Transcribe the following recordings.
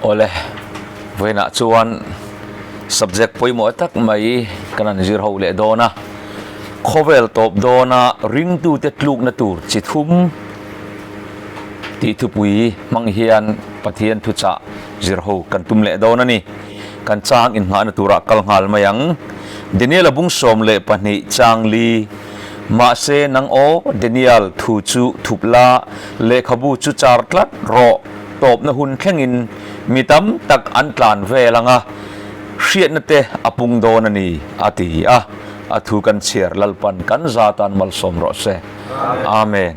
Awle, vawiinah chuan subject pawimawh tak mai kan han zir ho leh dawn a, khawvel tawp dawna ringtute tlukna tur chi thum tih thupui hmang hian Pathian thuchah zir ho kan tum leh dawn a ni. Kan chang inngahna turah kal nghal mai ang. Daniel-a bung 12 chang li, Mahse nang aw, Daniel, thu chu thup la, lehkhabu chu char tlat rawh, tawpna hun thlengin mi tam tak an tlan vel ang a, hriatna te a pung dawn a ni, a ti a. A thu kan chhiar Lalpan kan za tan malsawm rawh se. Amen.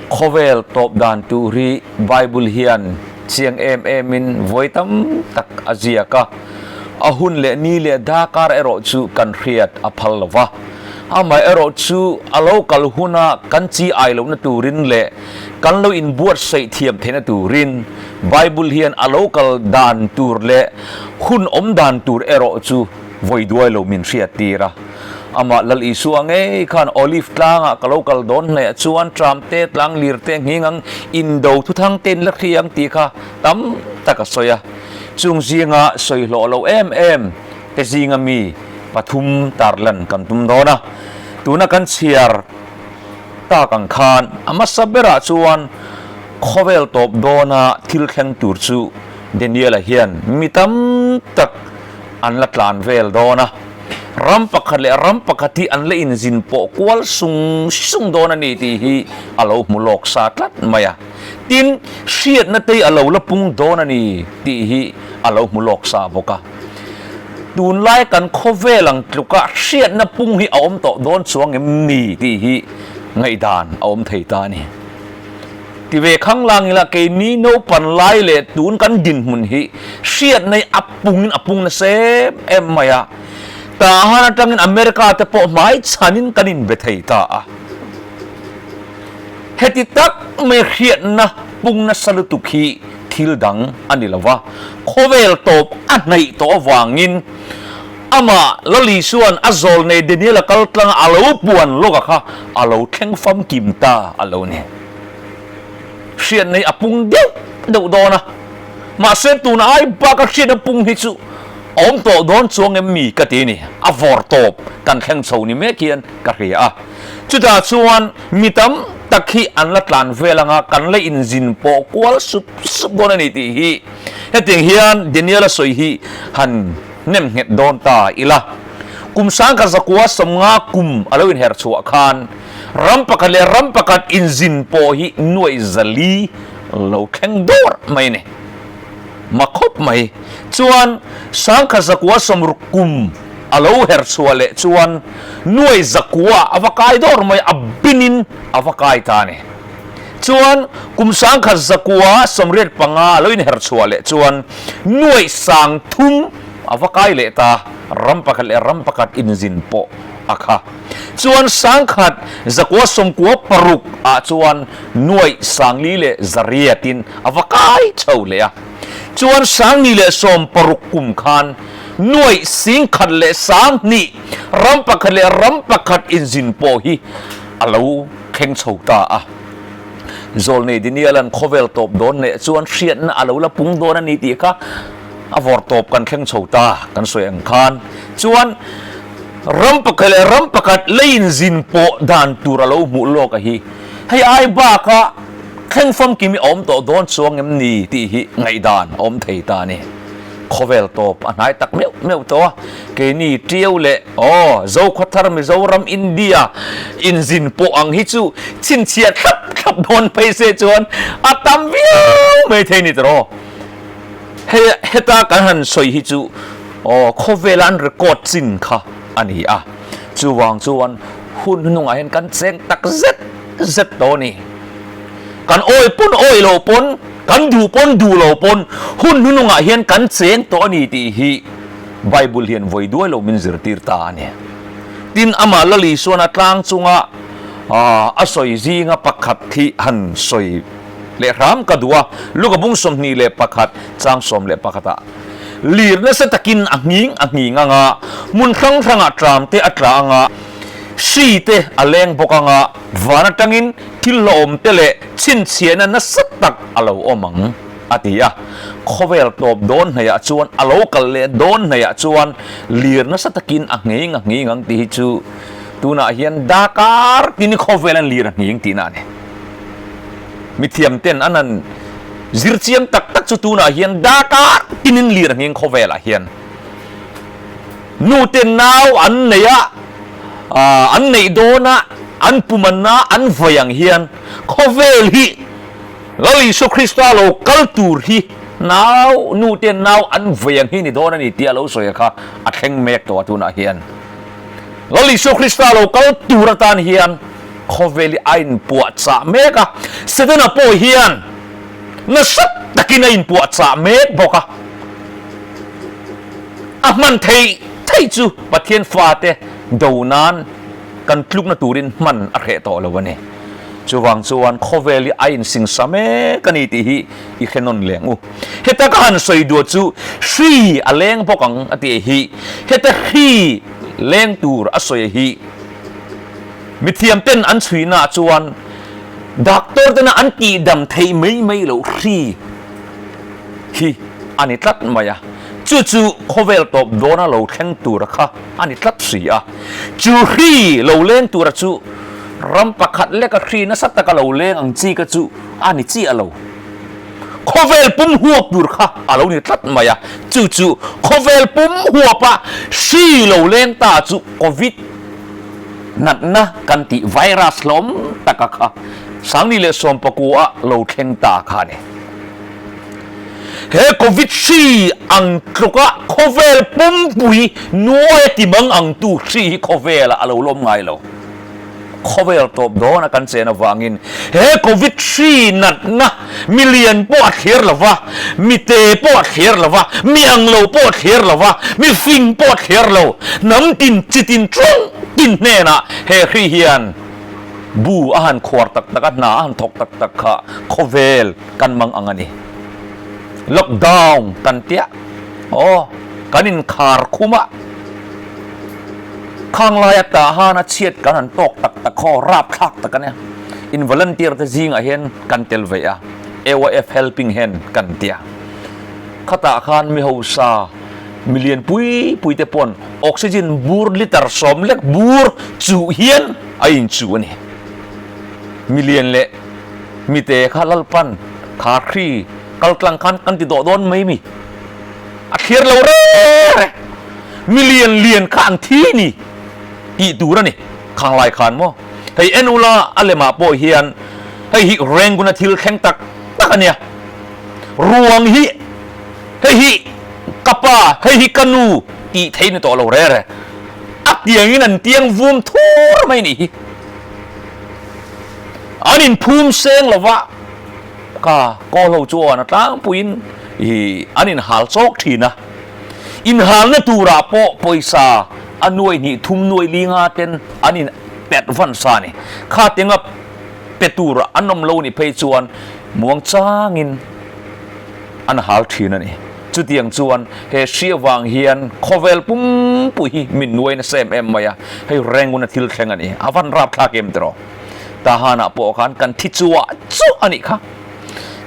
Khawvel tawp dan tur hi Bible hian chiang em emin vawi tam tak a ziak a, a hun leh ni leh dakar erawh chu kan hriat a phal lo va. Amaherawhchu a lo kal huna kan chi ai lohna turin leh kan lo inbuatsaih thiam theihna turin Bible hian a lo kal dan tur leh hun awm dan tur erawh chu vawi duai lo min hriattir a. Amah Lal Isua ngei khan Olive tlangah ka lo kal dawn hneh chuan tram te, tlang lir te, nghing ang, indo thuthang te in la hri ang tih kha tam tak a sawi a. Chung zinga sawi hlawh lo em em te zinga mi pathum tarlan kan tum dawn a, tuna kan chhiar tak ang khan a hmasa berah chuan khawvel tawp dawna thil thleng tur chu Daniel-a hian mi tam tak an la tlan vel dawn a, ram pakhat leh ram pakhat hi an la inzin pawh kual sung sung dawn a ni tih hi a lo hmu lawk sa tlat mai a, tin hriatna te hi a lo la pung dawn a ni tih hi a lo hmu lawk sa bawk a. Tunlai kan khawvel ang tluka hriatna pung hi a awm tawh dawn chuang em ni tih hi ngaihdan a awm thei ta a ni. Ti ve khang lang ila keini naupan lai leh tun kan dinhmun hi hriatna hi a pungin a pung nasa em em mai a, Tahan atangin America te pawh hmai chhanin kan inbe thei ta a. Heti tak mai hriatna pung nasa lutuk hi thil dang a ni lo va, khawvel tawp a hnaih tawh avangin amah Lali chuan a zawl nei Daniel-a kal tlanga a lo puan lawk a kha a lo thleng famkim ta a lo ni. Hriatna hi a pung deuh deuh dawn a, mahse tuna ai baka hriatna pung hi chu a awm tawh dawn chuang em mi ka ti a ni, a vawr tawp kan thleng chho ni mek hian ka hria a. Chutah chuan mi tam tak hi an la tlan vel anga kan la inzin pawh kual sup sup dawn a ni tih hi hetiang hian Daniel-a sawi hi han nem nghet dawn ta ila. Kum sangkhat zakua 50 kum a lo inher chhuah khan ram pakhat leh ram pakhat inzin pawh hi nuaih 400 lo thleng dawr mai a ni. Ma khawp mai. Chuan sangkhat zakua 60 kum a lo her chhuah leh chuan nuai zakua a va kai dawr mai, a binin a va kai ta a ni. Chuan kum sangkhat zakua 85 a lo inher chhuah leh chuan nuai 3000 a va kai leh ta, ram pakhat leh ram pakhat inzin pawh a kha. Chuan 1996 ah chuan nuai 4,000 leh 800 in a va kai chho leh a. Chuan 2016 kum khan nuaih 10,000 leh 2000 ram pakhat leh ram pakhat inzin pawh hi a lo thleng chho ta a. Zawlnei Daniel-a'n khawvel tawp dawn leh chuan hriatna a lo la pung dawn a ni tih kha a vawr tawp kan thleng chho ta kan sawi ang khan chuan ram pakhat leh ram pakhat lei inzin pawh dan tur a lo hmuh lawk a hi. Hei ai bakah thleng famkim i awm tawh dawn chuang em ni tih hi ngaihdan a awm thei ta a ni. Khawvel tawp a hnai tak meuh meuh tawh a, keini Tiau leh aw Zokhawthar Mizoram India inzin pawh ang hi chu chhinchhiah thlap thlap dawn phei se chuan a tam viau mai thei ni tawh. Hei heta kan han sawi hi chu aw khawvela an record chin kha a ni a, chuvang chuan hun hnungah hian kan cheng tak zet zet tawh a ni. Kan awi pawn awi lo pawn, kan duh pawn duh lo pawn hun hnunungah hian kan cheng tawh a ni tih hi Bible hian vawi duai lo min zirtir ta a ni. Tin, amah Lal Isuana tlang chunga a sawi zinga pakhat hi han sawi leh hram ka duh a, Luka bung 21 chang 11 ah, Lir nasa takin a nghing a nghing anga, hmun hrang hrangah tram te a tla anga, hri te a leng bawk anga, van atangin thil hlawhawm te leh chhinchhiahna nasa tak a lo awm ang, A ti a. Khawvel tawp dawn hnaihah chuan, a lo kal leh dawn hnaihah chuan lir nasa takin a nghing a nghing ang tih hi chu tunah hian dakar tin khawvel an lir a nghing tihna a ni. Mithiam ten an han zir chiang tak tak chu tunah hian dakar tinin lir a nghing khawvelah hian. Nu te nau an neih a, an neih dawn a, an pum an na an vawi ang hian khawvel hi Lal Isua Krista lo kal tur hi nau, nu te nau an vawi ang hi ni dawn a ni tih a lo sawi a kha a thleng mek tawh a tunah hian. Lal Isua Krista lo kal tur atan hian khawvel hi a inpuahchah mek a, Setana pawh hian nasa takin a inpuahchah mek bawk a. A hman theih theih chu Pathian fate do nan kan tlukna turin hman a hreh tawh lo a ni. Chuvang chuan khawvel hi a insingsa mek a ni tih hi i hre nawn leng u. Heta ka han sawi duah chu hri a leng bawk ang a tih hi. Heta hri leng tur a sawi hi mithiam ten an chhuihnaah chuan doctor tena an tihdam theih mai mai loh hri hi a ni tlat mai a, chu chu khawvel tawp dawna lo thleng tura kha a ni tlat si a. Chu hri lo leng tura chu ram pakhat leka hri nasa taka lo leng ang chi kha chu a ni chiah lo. Khawvel pum huap tur kha a lo ni tlat mai a, chu chu khawvel pum huapa hri lo leng ta chu Covid natna kan tih virus hlawm taka kha 2019 a lo thleng ta kha a ni. He Covid hri ang tluka khawvel pumpui nuaia timang ang tu hri hi khawvelah a lo lawm ngai lo. Khawvel tawp dawna kan chen avangin he Covid hri natna mi lian pawh a thlir lo va, mi te pawh a thlir lo va, mi ang lo pawh a thlir lo va, mi fing pawh a thlir lo, hnam tin chi tin tlung tin hnenah he hri hian bu a han khuar tak tak a, hna a han thawk tak tak kha khawvel kan mang ang a ni. Lockdown kan tia aw kan inkhar khum a, khang laia tah han a chhiat kan han tawk tak tak khaw rapthlak tak a nia. In volunteer te zingah hian kan tel ve a, AYF helping hand kan tia. Khatah khan mi hausa mi lian pui pui te pawn oxygen bur liter sawm lek bur chuh hian a inchuh a ni. Mi lian leh Mite kha Lalpan kha hri kal tlang khan kan ti dawh dawn mai mi? A thlir lo reng reng. Mi lian lian kha an thi ni tih tur a ni khang lai khan maw? Hei en ula a lemah pawh hian hei hi Rangoon a thil thleng tak tak a nia. Ruang hi hei hi ka pa, hei hi ka nu tih theih ni tawh lo reng reng. A tiangin an tiang vum thur mai nih hi. An inphum seng lova ka kaw ho chuan a tlangpuiin ih an inhal chawk thin a. Inhalna turah pawh pawisa a nuai hnih thum nuai li nga ten an in pet van sa a ni. Kha tenga pe tur an awm lo nih phei chuan muang changin an hal thin a ni. Chutiang chuan he hri avang hian khawvel pumpui hi min nuai nasa em em mai a, hei Rangoon a thil thleng a ni. A van rapthlak em tiraw? Tahanah pawh khan kan thi chuah chuah a nih kha.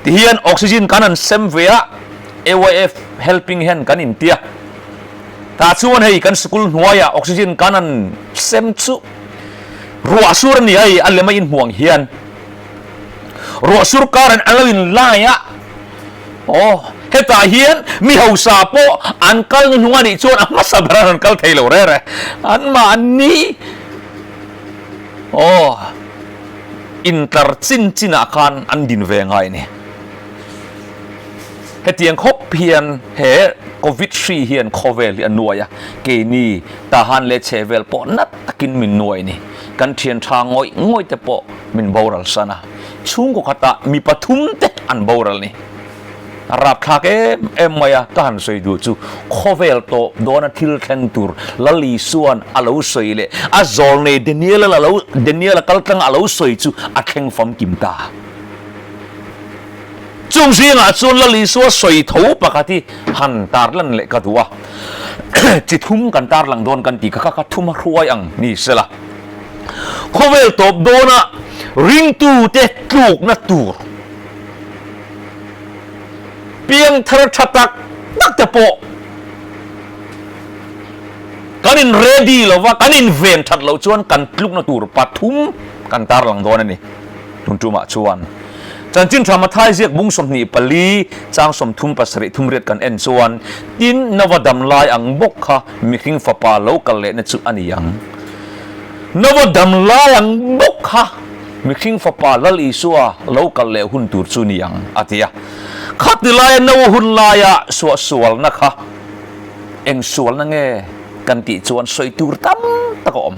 Tihian oxygen kan han sem ve a, AYF helping hand kan intia. Tah chuan hei kan sikul hnuaiah oxygen kan han sem chu ruah sur a ni a, hei a lem a inhmuh ang hian ruah sur kar an lo inlai a. Aw, hetah hian mi hausa pawh an kal hnuhnung a nih chuan a hmasa ber an rawn kal thei lo rere. Anmahni aw intlar chin chinah khan an din ve ngai a ni. Hetiang khawp hian he Covid hri hian khawvel hi a nuai a, keini Tahan leh chhehvel pawh nat takin min nuai a ni. Kan thian tha ngawih ngawih te pawh min boral san a. Chhungkaw khatah mi pathum te an boral ni. A rapthlak em em mai a, ka han sawi duh chu khawvel tawp dawna thil thleng tur Lal Isua'n a lo sawi leh a zawlnei Daniel-a lo Daniel-a kal tlanga a lo sawi chu a thleng famkim ta. Chung zingah chuan Lal Isua sawi tho pakhat hi han tarlan leh ka duh a, chi thum kan tarlang dawn kan tih kha kha kha thum a hruai ang ni sela. Khawvel tawp dawna ringtute tlukna tur. Piangthar tha tak tak te pawh kan in ready lo va, kan in ven that loh chuan kan tlukna tur pathum kan tarlang dawn a ni. Tun tumah chuan Chanchin Tha Mathai ziak bung 24 chang 37 thum riat kan en chuan tin Nova dam lai ang bawk kha mihring fapa lo kal lehna chu a ni ang. Nova dam lai ang bawk kha mihring fapa Lal Isua lo kal leh hun tur chu ni ang a ti a. Khati laia Noa hun laia suahsualna kha eng sualna nge kan tih chuan sawi tur tam tak a awm.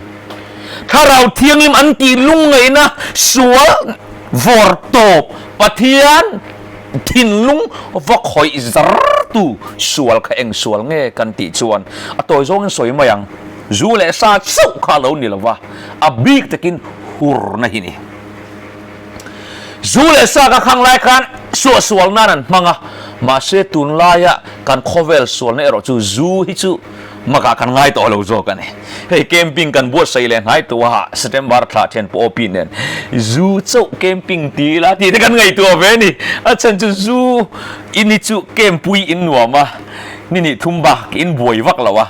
Thlarau Thianghlim an tih lungngaihna sual vawr tawp Pathian thinlung va khawih zartu sual kha eng sual nge kan tih chuan a tawi zawngin sawi mai ang. Zu leh sa chauh kha a lo ni lova, a bik takin hurna hi ni. Zu leh sa ka khang lai khan suahsual nan an hmang a, mahse tunlaia kan khawvel sualna erawh chu zu hi chu Makah kan ngai tawh lo zawk a ni. Hei camping kan buatsaih leh hnai tawh a, September thla thian pawh OP nen zu chauh camping ti ila tih te kan ngaihtuah ve a ni. A chhan chu zu in hi chu camp pui in nuam a, ni nih thum bak in buai vak lo a.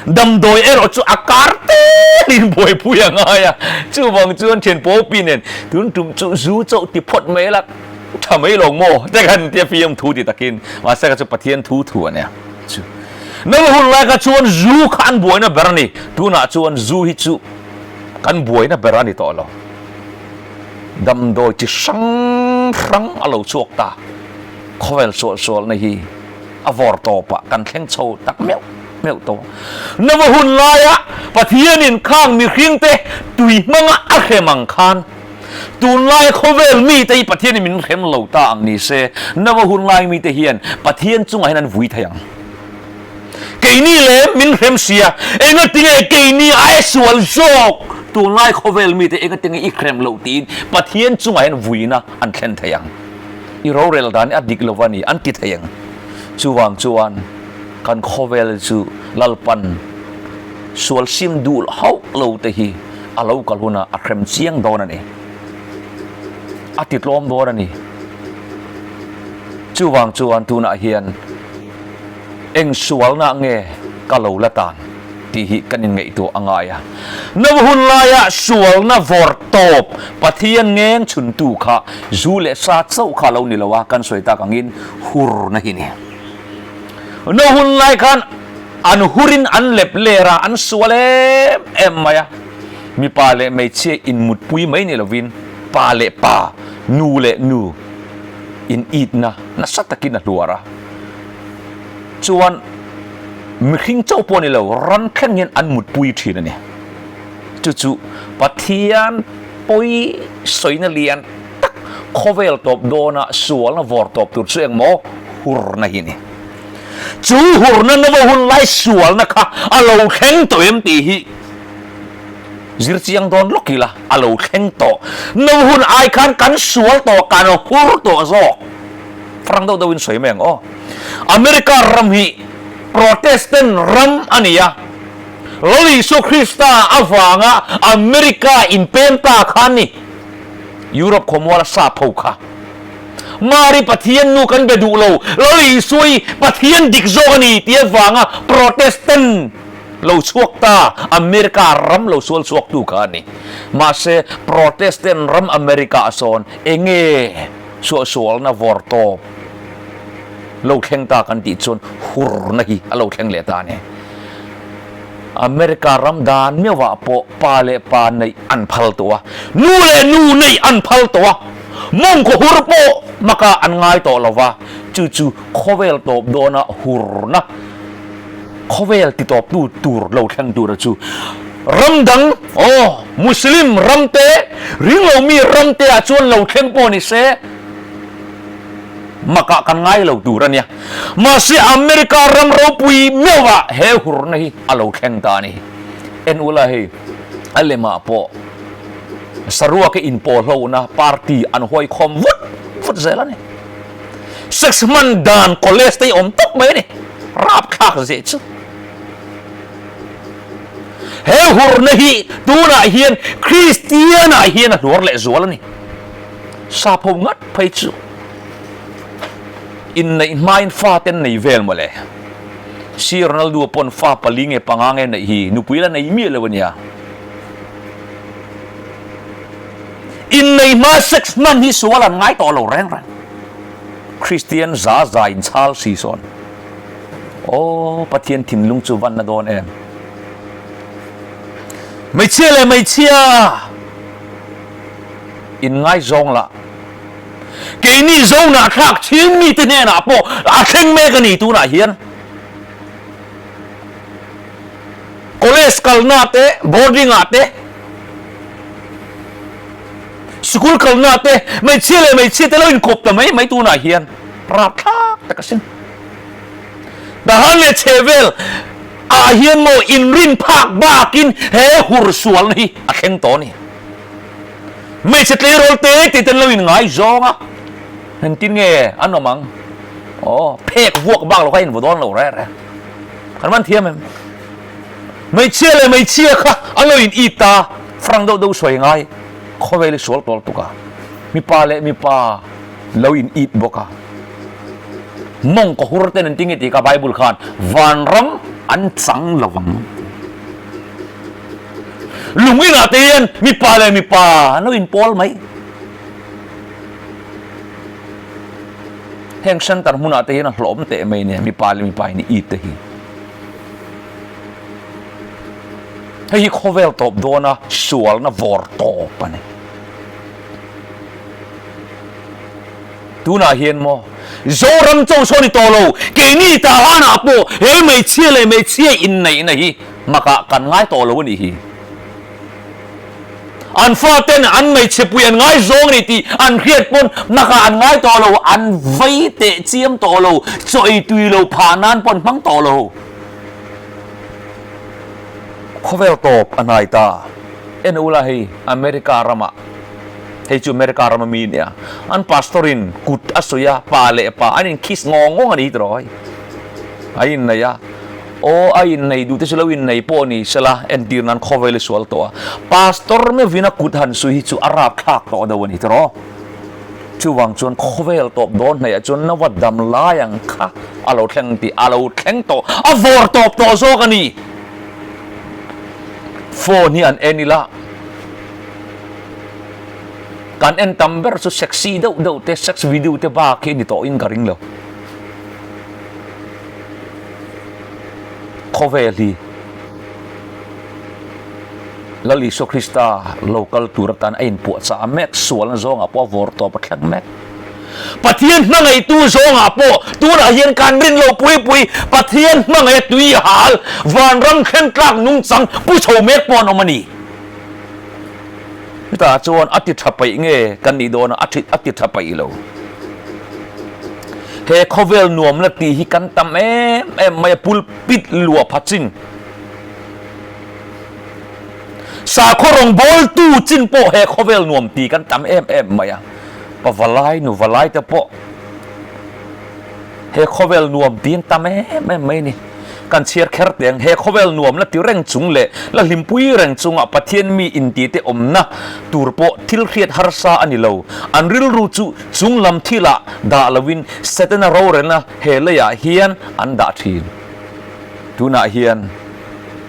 Damdawi erawh chu a kar tel in buaipui a ngai a. Chuvang chuan thian pawh OP nen tun tum chu zu chauh ti phawt mai ila tha mai lo maw te kan tia fiam thu ti takin mahse kha chu Pathian thu thu a nia. Chu Nang hun lai kha chuan zu kha an buaina ber a ni. Tunah chuan zu hi chu kan buaina ber a ni tawh lo. Damdawi chi hrang hrang a lo chhuak ta. Khawvel sual sualna hi a vawr tawpah kan thleng chho tak meuh meuh tawh. Nang hun laia Pathianin khang mihringte tui hmanga a hrem ang khan Tunlai khawvel mite hi Pathianin min hrem lo ta ang ni se, Nava hunlai mite hian Pathian chungah hian an vui thei ang. Keini lem min hrem sia, engatinge keini aia sual zawk tunlai khawvel mite engatinge i hrem loh tiin Pathian chungah hian vuina an thlen thei ang. I rorel dan hi a dik lo a ni an ti thei ang. Chuvang chuan kan khawvel chu Lalpan sual sim duh hauh lo te hi a lo kal hunah a hrem chiang dawn a ni. A ti tlawm dawn a ni. Chuvang chuan tunah hian eng sualna nge ka lo la tan tih hi kan inngaihtuah a ngai a. No hun laia sualna vawr tawp Pathian ngeng chhuntu kha zu leh sa chauh kha a lo ni lo a, kan sawi tak angin hurna hi ni. No hun lai khan An hurin an lep ler a, an sual em em mai a. Mipa leh hmeichhia inmutpui mai ni lovin pa leh pa, nu leh nu in itna nasa takin a hluar a. Chuan mihring chauh pawh ni lo, ran thleng hian an mutpui thin a ni. Chu chu Pathian pawi sawina lian tak khawvel tawp dawna sualna vawr tawp tur chu engmaw hurna hi a ni. Chu hurna nova hun lai sualna kha a lo thleng tawh em tih hi zir chiang dawn lawk ila, a lo thleng tawh. Nova hun ai khan kan sual tawh, kan hur tawh zawk. Frank deuh deuhin sawi mai ang aw. America ram hi Protestant ram a ni a, Lal Isua Krista avanga America inpem ta kha a ni. Europe khawmuala sap ho kha. Mari Pathian nu kan be duh lo, Lal Isua hi Pathian dik zawk a ni tih avanga Protestant lo chhuak ta, America ram lo sual chhuak tu kha a ni. Mahse, Protestant ram America ah sawn enge suahsualna vawr tawp lo thleng ta kan tih chuan hurna hi a lo thleng leh ta a ni. America ram dan meuhah pawh pa leh pa neih an phal tawh a, nu leh nu neih an phal tawh a, mawngkaw hur pawh maka an ngai tawh lo va, chu chu khawvel tawp dawna hurna, khawvel ti tawptu tur lo thleng tura chu ram dang, aw, Muslim ram te, ringlomi ram te ah chuan lo thleng pawh ni se, Makah kan ngai lo tur a nia. Mahse America ram ropui meuhah he hurna hi a lo thleng ta a ni. En ula hei a lemah pawh saruaka inpawhlohna party an huaikhawm vut vut zel a ni. Sex hman dan college te hi awm tawp mai a ni. Rapthlak zeh chu. He hurna hi tunah hian Kristianah hian a hluar lehzual a ni. Sap ho ngat phei chu. Inneih hmain fate an nei vel mawle. Si Ronaldo pawn fa pali nge panga nge neih hi nupui la nei miah lo ania. Inneih hma sex hman hi sual an ngai tawh lo reng reng. Kristian za za in chhal si sawn. Aw Pathian thinlung chu van na dawn em. Hmeichhia leh hmeichhia in ngaizawng lah. Keini Zonah thlak thin mite hnenah pawh a thleng mek a ni tunah hian. College kalna te, boarding ah te, sikul kalna te, hmeichhia leh hmeichhia te lo inkawp ta mai mai tunah hian rapthlak tak asin. Tahan leh chhehvel ah hian maw inrin phak bakin he hur sualna hi a thleng tawh a ni. Hmeichhe tleirawl te tih ten lo in ngai zawng a, engtin nge an awm ang? Aw, phek vuak bak lo kha in vaw dawn lo reh reh. Kan man thiam em? Hmeichhia leh hmeichhia kha an lo in it ta, frank deuh deuh sawi ngai, khawvel i sual tawl tuk a, mipa leh mipa lo in it bawk a. Mawng ka hur ten an ti nge tih kha Bible khan vanram an chang lo ang. Lung inah te hian mipa leh mipa an lo inpawl mai. Heng center hmunah te hian a hlawm teh mai nia mipa leh mipa in it te hi. Hei hi khawvel tawp dawna sualna vawr tawp a ni. Tunah hian maw Zoram cho saw ni tawh lo, keini Tahanah pawh he hmeichhia leh hmeichhia inneihna hi makah kan ngai tawh lo a nih hi. An faten an hmeichhe pui an ngaizawng a ni tih an hriat pawn makah an ngai tawh lo, an vei teh chiam tawh lo, chaw ei tui lo phah nan pawh an hmang tawh lo. Khawvel tawp a hnai ta. En ula hei America ramah. Hei chu America rama mi nia. An pastor in kut a sawi a, pa leh pa an in kiss ngawng ngawng a ni tiraw hei. A innei a, aw a innei duh te chu lo innei pawh ni sela entir nan khawvel i sual tawh a. Pastor meuhin a kut han sawi hi chu a rapthlak tawh deuh a ni tiraw. Chuvang chuan khawvel tawp dawn hnaihah chuan Nova dam lai ang kha a lo thleng tih a lo thleng tawh, a vawr tawp tawh zawk a ni. Phone hi an en ila. Kan en tam ber chu sexy deuh deuh te, sex video te bak hi ni tawhin ka ring lo. Khawvel hi Lal Isua Krista lo kal tur atan a inpuahchah mek, sualna zawngah pawh a vawr tawp a thleng mek. Pathian hmangaihtu zawngah pawh tunah hian kan rin lo pui pui, Pathian hmangaih a tui hal, vanram thlen tlak nungchang pu chho mek pawh an awm a ni. Chutah chuan a ti tha paih nge kan nih dawn a, a ti tha paih lo. He khawvel nuam la tih hi kan tam em em mai a, pulpit luah pha chin. Sakhaw rawngbawltu chin pawh he khawvel nuam ti kan tam em em mai a, pavalai nu valai te pawh he khawvel nuam ti an tam em em mai a ni. Kan chhiar kher teh ang, he khawvel nuam la ti reng chung leh la hlimpui reng chunga Pathian mi intite awmna tur pawh thil hriat harsa a ni lo. An rilru chu chung lam thilah dah loin Setana rorelna he leiah hian an dah thin. Tunah hian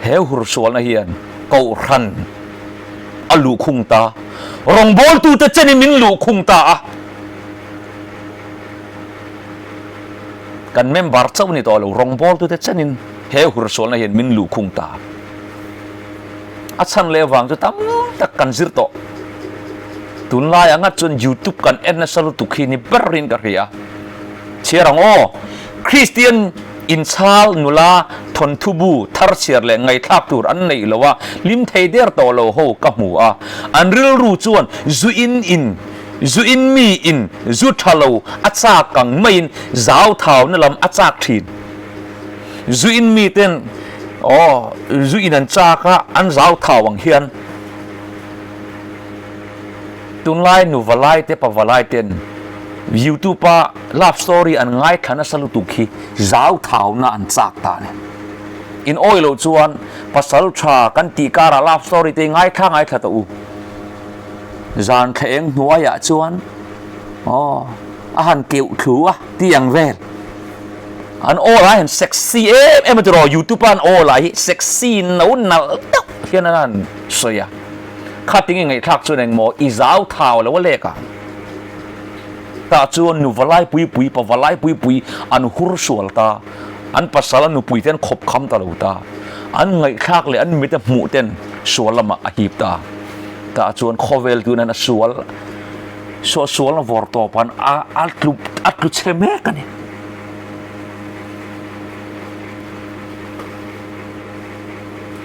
he hursualna hian Kohhran a luhkhung ta, rawngbawltute chenin min luhkhung ta a. Kan member chauh ni tawh lo, rawngbawltute chenin he hursualna hian min luhkhung ta. A chhan leh vang chu tam tak kan zir tawh. Tunlai anga chuan YouTube kan en nasa lutuk hi ni berin ka hria. Chhiar ang aw, Kristian inchhal nula thawnthu bu thar chhiar leh ngaihthlak tur an neih lo a, hlim thei der tawh lo ho ka hmu a. An rilru chuan zu in in Zu in mi in zu tha lo a chak ang maiin zau thau na lam a chak thin. Zu in mi ten aw zu in an chak a an zau thau ang hian tunlai nu valai te pa valai ten youtube a love story an ngaithla nasa lutuk hi zau thau na an chak ta a ni. In awi loh chuan pasal tha kan tih karah love story te ngaithla ngaithla tawh u. Zan thla eng hnuaiah chuan aw a han keuh thlu a ti ang vel. An aw lai han sexy em em a tiraw youtube a an aw lai hi sexy no nalh deuh hian an han sawi a. Khating i ngaihthlak chuan engmaw i zau thau lo a lek ang. Tah chuan nu valai pui pui pa valai pui pui an hur sual ta, an pasal a nupui te an khawp kham ta lo ta, an ngaihthlak leh an mit a hmuh ten sual lamah a hip ta. Tah chuan khawvel tunan a sual suah sualna vawr tawp an a a tlu a tlu chhe mek a ni.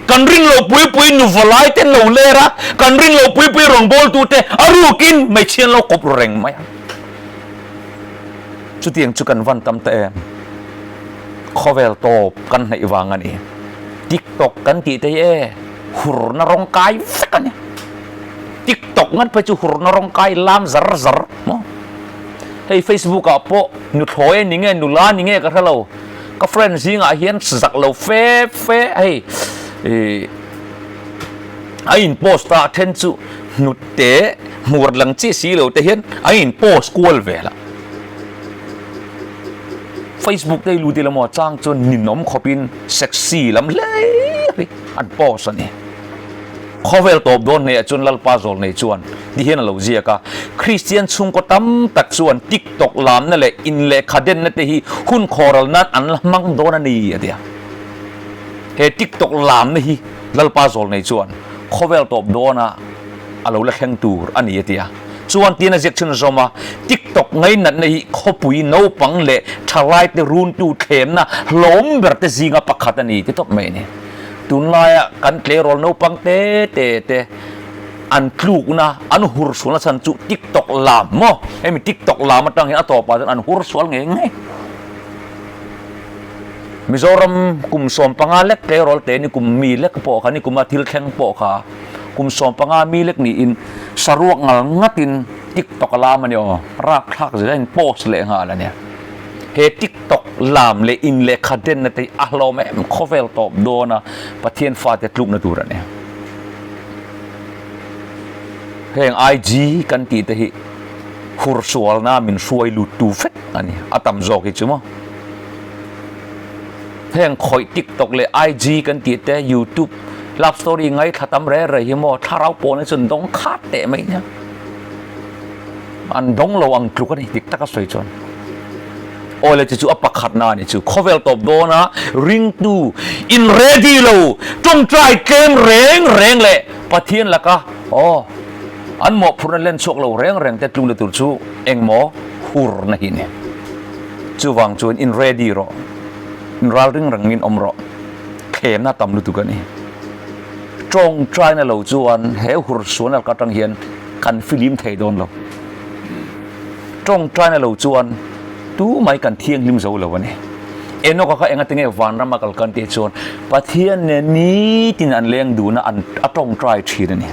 Kan rin loh pui pui nu valai te lo ler a, kan rin loh pui pui rawngbawltu te a rukin hmeichhia an lo kawp ru reng mai a. Chutiang chu kan van tam ta em? Khawvel tawp kan hnaih vang a ni. TikTok kan tih te hi e hurna rawng kai vek a ni. TikTok ngat phei chu hurna rawng kai lam zar zar maw? Hei Facebook ah pawh nuthlawi a ni nge nula ni nge ka hre lo. Ka friend zingah hian zak lo fe fe hei ih a in post a then chu hnut te hmur lang chi si lo te hian a in post kual vel a. Facebook te hi lut ila maw chang chuan ninawm khawpin sexy lam hler hi an post a ni. Khawvel tawp dawn hneah chuan Lalpa zawl nei chuan ti hian a lo ziak a, Kristian chhungkaw tam tak chuan TikTok lamna leh inlehkha denna te hi hun khawral nan an la hmang dawn a ni a ti a. He TikTok lamna hi Lalpa zawl nei chuan khawvel tawp dawna a lo la thleng tur a ni a ti a. Chuan tiin a ziak chhun zawm a, TikTok ngainatna hi khawpui naupang leh thalaite runtu thlemna hlawm ber te zinga pakhat a ni ti tawp mai a ni. Tunlaia kan tleirawl naupang te te te an tlukna, an hur sualna chhan chu TikTok lam maw? Hemi TikTok lam atang hian a tawpah chuan an hur sual ngei ngei. Mizoram kum 15 lek tleirawl te ni kum mi lek pawh kha ni kuma thil thleng pawh kha kum 15 mi lek niin saruak ngal ngatin TikTok a lam a ni aw, rapthlak zel a in post leh nghal a nia. He TikTok lam leh in lehkha denna te hi a hlawm em khawvel tawp dawn a Pathian fate tlukna tur a ni. Heng IG kan tih te hi hursualna min hruai lut tu vek a ni a tam zawk hi chu maw. Heng khawih TikTok leh IG kan tih te YouTube love story ngaithla tam re re hi maw thlarau pawn hi chu an dawng khat teh mai nia. An dawng lo ang tluk a ni dik taka sawi chuan. Awle chu chu a pakhatna a ni chu. Khawvel tawp dawna ringtu in ready lo tawngtai tlem reng reng leh Pathian laka aw an mawhphurhna len chhuak lo reng reng te tlukna tur chu engmaw hurna hi a ni. Chuvang chuan in ready rawh, in ralring rengin awm rawh. Thlemna tam lutuk a ni. Tawngtaina lo chuan he hur sualna laka atang hian kan filim thei dawn lo. Tawngtaina lo chuan tu mai kan thianghlim zo lo a ni. Enoka kha engati nge vanram a kal kan tih chuan Pathian nen nitin an leng dun a, an a tawngtai thin a ni.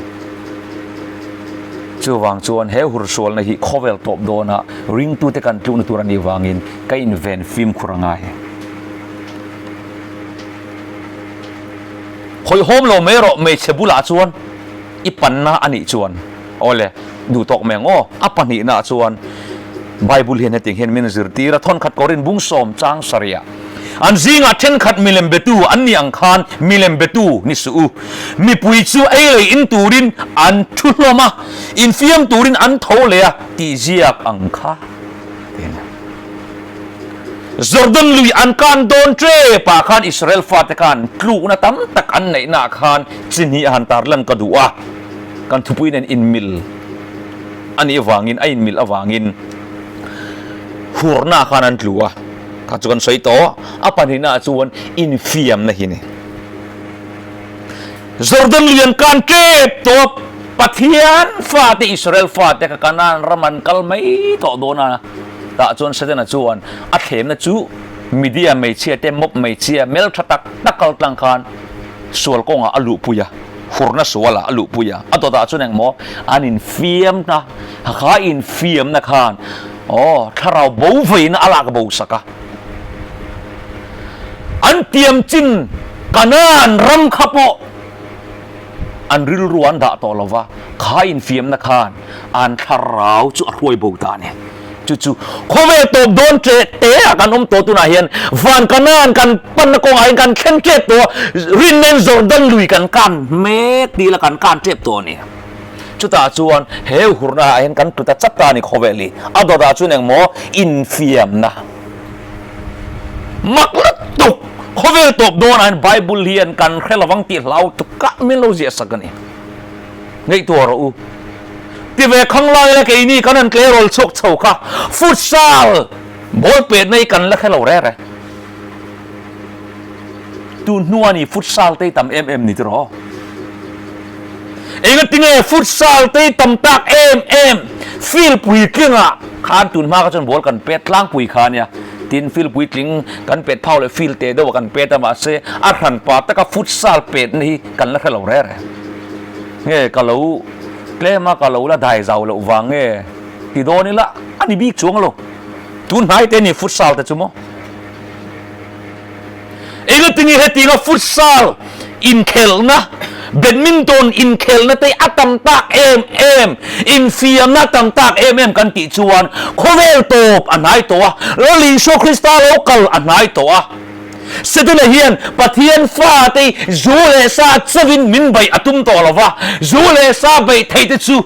Chuvang chuan he hur sualna hi khawvel tawp dawna ringtute kan tlukna tur a nih vangin ka inven fimkhur a ngai. Hawihhawm lo mai rawh hmeichhe bulah chuan i panna a nih chuan awle duh tawk mai ang aw. A pahnihna ah chuan Bible hian hetiang hian min zirtir a, thawnkhat Korin bung sawm chang sarih ah an zingah thenkhat milem betu an nih ang khan milem betu ni suh u. Mipui chu ei lei in turin an thu hlawm a, infiam turin an tho leh a tih ziak ang kha. Jordan lui an kan dawn tep ah khan Israel fate khan tlukna tam tak an neihna ah khan chi hnih a han tarlan ka duh a, kan thupui nen inmil a nih avangin a inmil avangin hurna ah khan an tlu a, kha chu kan sawi tawh, a pahnihna ah chuan infiamna hi a ni. Jordan lui an kan tep tawh a, Pathian fate Israel fate kha Kanaan ram an kal mai tawh dawn a, tah chuan Setana chuan a thlemna chu Midia hmeichhia te mawp hmeichhia hmeltha tak tak kal tlang khan sual kawngah a luhpui a, hurna sualah a luhpui a, a dawtah chuan engmaw an infiamna, kha infiamna khan aw thlarau bo veina a lak bo sak a. An tiam chin Kanaan ram kha pawh an rilru an dah tawh lo va, kha infiamna khan an thlarau chu a hruai bo ta a ni. Chu chu khawvel tawp dawn ṭeh te ah kan awm tawh tunah hian van Kanaan kan panna kawngah hian kan thleng ṭep tawh a, rinna in Jordan lui kan kan mek tih ila kan kan ṭep tawh a ni. Chutah chuan he hurna ah hian kan tlu ta chat ta a ni khawvel hi. A dawtah chuan engmaw infiamna mak lutuk khawvel tawp dawnah hian Bible hian kan hre lovang tih hlau tukah min lo ziah sak a ni. Ngaihtuah rawh u. Ti ve khang lai la keini kan han tleirawl chhuak chho kha futsal ball petna hi kan la hre lo rere. Tun hnua ni futsal te hi tam em em ni tiraw? Engatinge futsal te hi tam tak em em field puitlingah khan tun hma kha chuan ball kan pet tlangpui kha ania. Tin field puitling kan pet phau leh field te deuh ah kan pet a mahse a hranpa taka futsal petna hi kan la hre lo rere. Nge ka lo tlem a ka lo la dai zau loh vang nge ti dawn ila a ni bik chuang lo. Tun hnai te ni futsal te chu maw? Engatinge hetinga futsal inkhelhna, badminton inkhelhna te a tam tak em em, infiamna a tam tak em em kan tih chuan khawvel tawp a hnai tawh a, Lal Isua Krista lo kal a hnai tawh a. Setana hian Pathian fate zu leh sa chauhin min beih a tum tawh lo va, zu leh sa beih theih te chu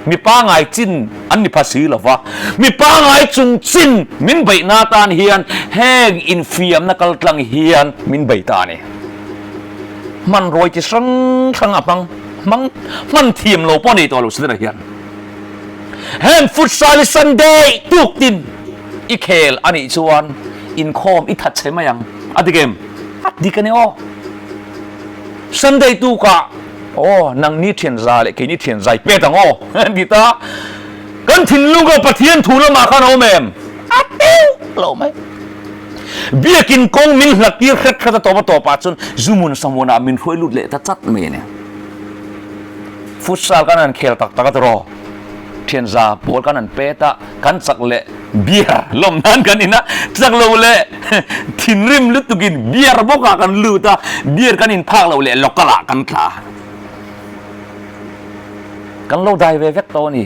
mi pangngai chin an ni pha si lo va, mi pangngai chung chin min beihna atan hian heng infiamna kaltlang hian min bei ta a ni. Hmanruai chi hrang hrang a hmang hmang hman thiam lo pawh a nei tawh lo Setana hian. Heng futsal i Sunday tuk tin i khel a nih chuan inkhawm i that chhe mai ang a dik em? A dik a ni aw. Sunday tukah Aw, nangni thian za leh keini thian zai pet ang aw, an ti ta. Kan thinlung kha Pathian thu lamah khan a awm em? A teuh lo mai. Biakin kawng min hlat tir hret hret a tawp a tawpah chuan Zumun Samuanah min hruai lut leh ta chat mai a ni. Futsal kan han khel tak tak a tiraw? Thian za pawl kan han pet a, kan chak leh beer lawm nan kan in a, chak lo leh thinrim lutukin beer bawkah kan lut a, beer kan in phak lo leh local ah kan tla. Kan lo dai ve vek tawh a ni.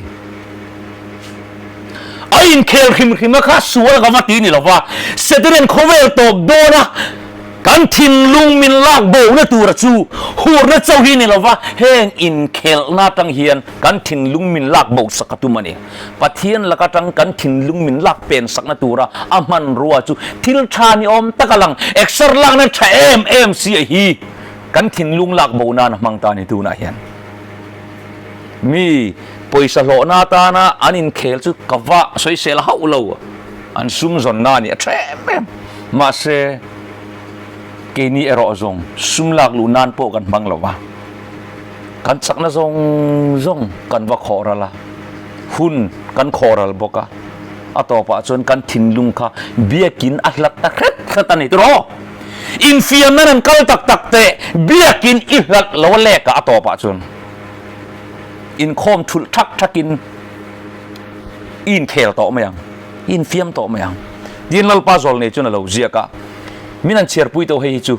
A inkhel hrim hrim a kha sual ka va ti ni lova, Satan khawvel tawp dawn a, kan thinlung min lak bo na tura chu hurna chauh hi ni lova, heng inkhelhna atang hian Kan thinlung min lak bo sak a tum a ni. Pathian lak atang kan thinlung min lak pen sakna tura a hmanrua chu thil tha ni awm tak a lang. Exer lakna tha em em si a hi kan thinlung lak bo nan a hmang ta a ni tunah hian. Mi pawisa hlawhna atana an inkhel chu ka va sawisel hauh lo. An sum zawnna a ni a tha em em. Mahse, keini erawh zawng sum lak luh nan pawh kan hmang lo va. Kan chakna zawng zawng kan va khawh ral a, hun kan khawh ral bawk a, a tawpah chuan kan thinlung kha biakin a hlat ta hret hret a ni tiraw? Infiam nan an kal tak tak teh, biakin i hlat lo a lek a a tawpah chuan inkhawm thulh thak thakin i inkhel tawh mai ang, i infiam tawh mai ang. Tin Lalpa Zawlnei chuan a lo ziak a, min an chhiarpui tawh hei hi chu.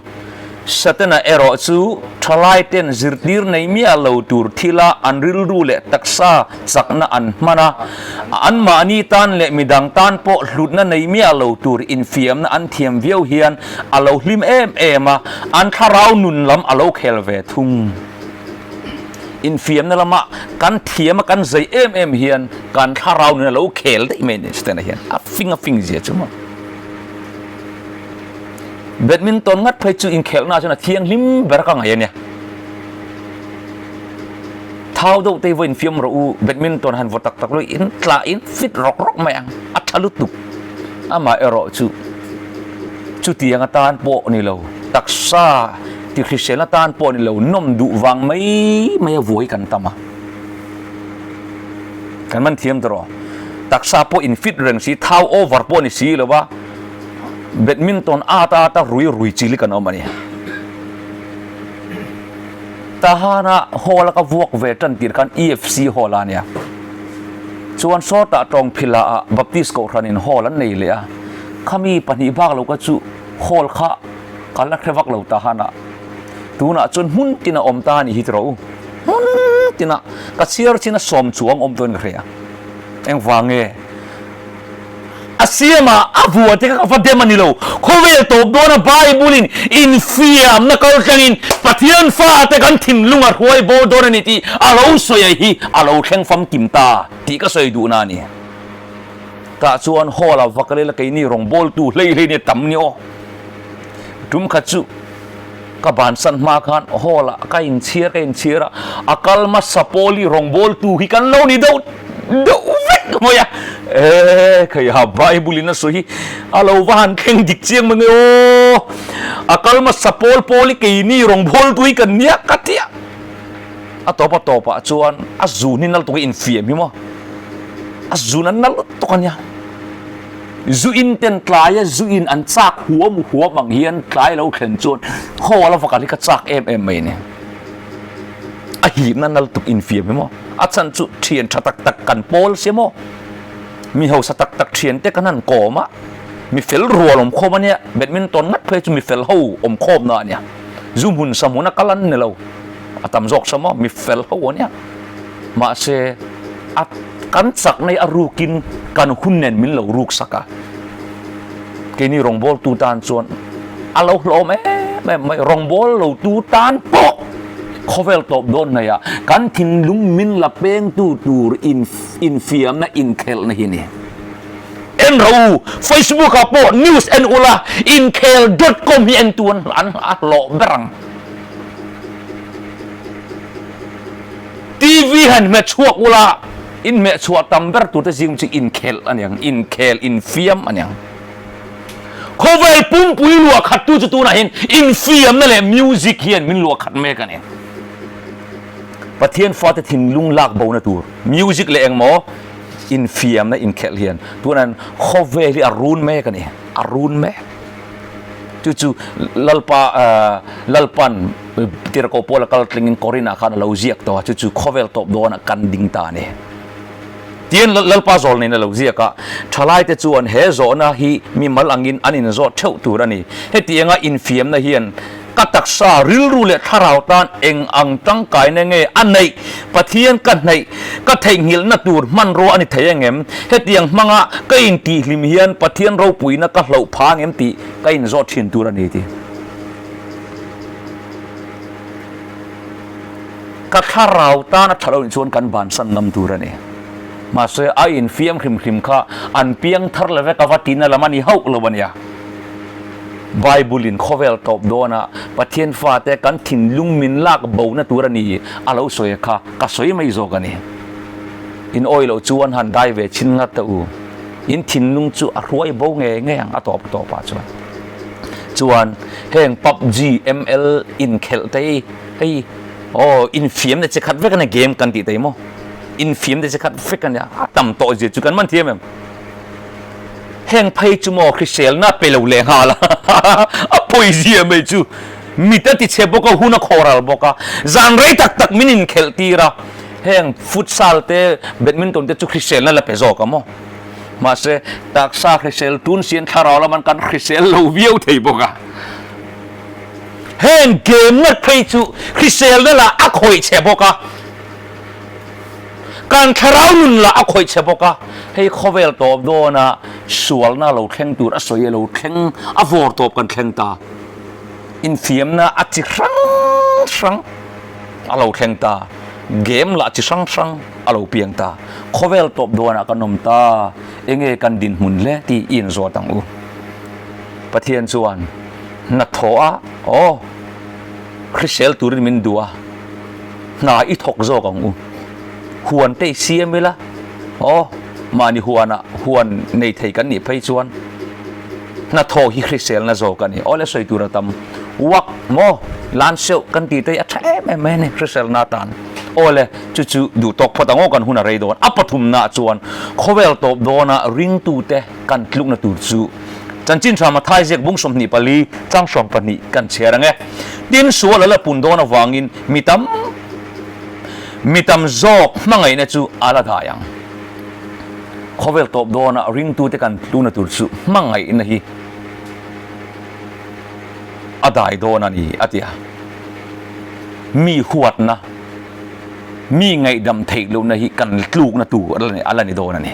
Satana erawh chu thalaiten zirtir nei miah lo tur thila an rilru leh taksa chakna an hman a, anmahni tan leh midang tan pawh hlutna nei miah lo tur infiamna an thiam viau hian a lo hlim em em a, an thlarau nun lam a lo khel ve thung. Infiamna lama kan thiam a kan zei em em hian kan thlarau nun a lo khel daih mai a ni Satana hian a fing a fing zia chu maw. Badminton ngat phei chu inkhelhna chuan a thianghlim ber ka ngaih a nia. Thau deuh te hi vaw infiam rawh u, badminton han vaw tak tak lo in tla in fit rawk rawk mai ang, a tha lutuk. Amah erawh chu chutiang atan pawh ni lo, taksa ti hrisel atan pawh ni lo, nawm duh vang mai mai a vuai kan tam a. Kan man thiam tawh rawh. Taksa pawh in fit reng si, thau over pawh ni si lo va. Badminton at ata rui rui chil hi kan awm a ni. Tahana hall a ka vuak ve tan tir khan EFC hall a nia. Chuan sawtah Tawngphila ah Baptist Kohhranin hall an nei leh a. Khami pahnih bak lo ka chu hall kha ka la hre vak lo Tahana. Tunah chuan hmun tina awm ta a nih hi tiraw u. Hmun tina ka chhiar chin a sawm chuang awm tuin ka hria. Engvang nge? siama a vua te kha ka va dem a ni lo. Khawvel tawp dawna Bible-in infiamna kal tlangin Pathian fate kan thinlung a hruai bawr dawn a ni tih a lo sawi hi a lo thleng famkim ta tih ka sawi duhna a ni. Tah chuan hall ah va kal ila keini rawngbawltu hlei hlei nia tam ni aw. Tum khat chu ka bansan hma khan hall ah ka inchhiar ka inchhiar a, a kal hmasa pawl hi rawngbawltu hi kan lo ni deuh deuh vek mai a. E khaiha Bible in a sawi hi a lo va han thleng dik chiang mai nge aw. A kal hmasa pawl pawl hi keini rawngbawltu hi kan nia ka ti a. A tawp a tawpah chuan a zun hi nal tuk a infiam hi maw? A zun a nal lutuk a nia. Zu in ten tlaia zu in an chak huam huam ang hian tlai lo thlen chuan haw la vakal hi ka chak em em mai a ni. A hipna nal tuk infiam hi maw? A chhan chu thian tha tak tak kan pawl sia maw? Mi hausa tak tak thian te kan han kawm a, mi fel rual awm khawm a nia, badminton ngat phei chu mi fel ho awm khawmna a nia. Zu hmun sa hmun a kal an ni lo. A tam zawk sa maw? Mi fel ho a nia. Mahse, a kan chakna hi a rukin kan hun nen min lo ruk sak a. Keini rawngbawltu tan chuan a lo hlawm em em mai. Rawngbâwl lotu tan pawh khawvel tawp dawn hnaihah kan thinlung min la pengtu tur infiamna inkhelhna hi a ni. En rawh u, Facebook ah pawh news en ula, inkhel dot com hi entu an hlawh ber ang. TV han hmet chhuak ula, in hmeh chhuah tam ber turte zing chu inkhelh a niang, inkhel, infiam a niang. Khawvel pumpui luah khattu chu tunah hian infiamna leh music hian min luah khat mek a ni. Pathian fate thinlung lak bona tur music leh engmaw infiamna inkhelh hian tunah hian khawvel hi a run mek a ni, a run mek. Chu chu Lalpa Lalpan Tirhkoh Paula kal tlingin Korinah khan a lo ziak tawh a, chu chu khawvel tawp dawnah kan ding ta a ni. Tihian Lalpa zawl nen a lo ziak a, thalaite chuan he zawhna hi mi mal angin an inzawt theuh tur a ni. Hetianga infiamna hian ka taksa, rilru leh thlarau tan eng ang tangkaina nge a neih? Pathian ka hnaih, ka theihnghilhna tur hmanrua a ni thei angem? Hetiang hmanga ka intihhlim hian Pathian ropuina ka hloh pha angem tih ka inzawt thin tur a ni ti. Ka thlarau tan a tha lo nih chuan kan bansan ngam tur a ni. Mahse a infiam hrim hrim kha an piang thar leve ka va tina lam a ni hauh lo a nia. Bible in khawvel tawp dawna Pathian fate kan thinlung min lak bona tur a ni a lo sawi kha ka sawi mai zawk a ni. In awi loh chuan han dai ve chin ngat teh u. In thinlung chu a hruai bo nge nge ang a tawp tawpah chuan. Chuan heng PUBG, ML inkhelh te hi hei aw infiamna chi khat vek a nia game kan tih te hi maw infiamna chi khat vek a nia a tam tawh zia chu kan man thiam em? Heng phei chu maw hriselna pe lo leh nghal a a pawizia mai chu mit a ti chhe bawk a hun a khawral bawk a zan rei tak tak min inkhelh tir a heng futsal te badminton te chu hriselna la pe zawk a maw mahse taksa hrisel tun sian thlarau lam an kan hrisel lo viau thei bawk a heng game ngat phei chu hriselna lah a khawih chhe bawk a. Kan thlarau nun lah a khawih che bawk a, hei khawvel tawp dawna sualna lo thleng tur a sawi a lo thleng a vawr tawp kan thleng ta. Infiamna a chi hrang hrang a lo thleng ta, game lah chi hrang hrang a lo piang ta. Khawvel tawp dawnah kan awm ta, enge kan dinhmun hle tih i inzawt ang u. Pathian chuan hnathawh a, aw, hrisel turin min duh a. Hna i thawk zawk ang u. Huan te i siam ila, aw, mahni huanah huan nei thei kan nih phei chuan hnathawh hi hriselna zawk a ni. Aw le sawi tur a tam. Wak maw lan seuh kan tih te hi a tha em em mai a ni hriselna atan. Aw le, chu chu duh tawk phawt ang aw kan hun a rei dawn. A pathumnaah chuan khawvel tawp dawna ringtute kan tlukna tur chu Chanchin tha Mathai ziak bung 24 chang 12 kan chhiar ang e. Tin, sual a la pun dawn avangin mi tam mi tam zawk hmangaihna chu a la dai ang. Khawvel tawp dawna ringtute kan tluna tur chu hmangaihna hi a dai dawn a ni a ti a. Mi huatna, mi ngaihdam theih lohna hi kan tlukna tur a la ni dawn a ni.